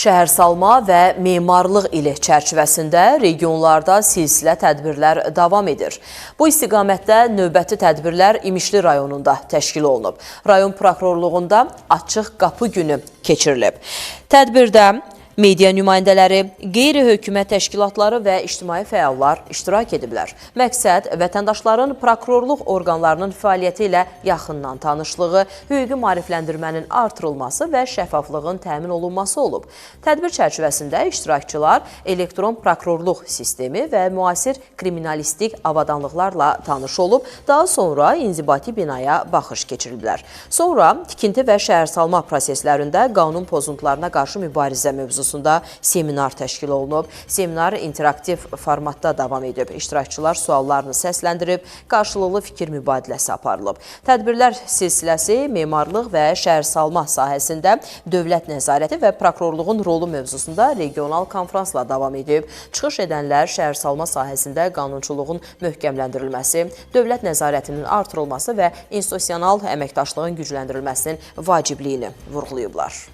Şəhərsalma və memarlıq ili çərçivəsində regionlarda silsilə tədbirlər davam edir. Bu istiqamətdə növbəti tədbirlər İmişli rayonunda təşkil olunub. Rayon prokurorluğunda açıq qapı günü keçirilib. Tədbirdə media nümayəndələri, qeyri-hökumət təşkilatları və ictimai fəallar iştirak ediblər. Məqsəd vətəndaşların prokurorluq orqanlarının fəaliyyəti ilə yaxından tanışlığı, hüquqi maarifləndirmənin artırılması və şəffaflığın təmin olunması olub. Tədbir çərçivəsində iştirakçılar elektron prokurorluq sistemi və müasir kriminalistik avadanlıqlarla tanış olub, daha sonra inzibati binaya baxış keçiriblər. Sonra tikinti və şəhərsalma proseslərində qanun pozuntularına qarşı mübarizə mövzusunda seminar təşkil olunub. Seminar interaktiv formatda davam edib. İştirakçılar suallarını səsləndirib, qarşılıqlı fikir mübadiləsi aparılıb. Tədbirlər silsiləsi memarlıq və şəhərsalma sahəsində dövlət nəzarəti və prokurorluğun rolu mövzusunda regional konfransla davam edib. Çıxış edənlər şəhərsalma sahəsində qanunçuluğun möhkəmləndirilməsi, dövlət nəzarətinin artırılması və institusional əməkdaşlığın gücləndirilməsinin vacibliyini vurğulayıblar.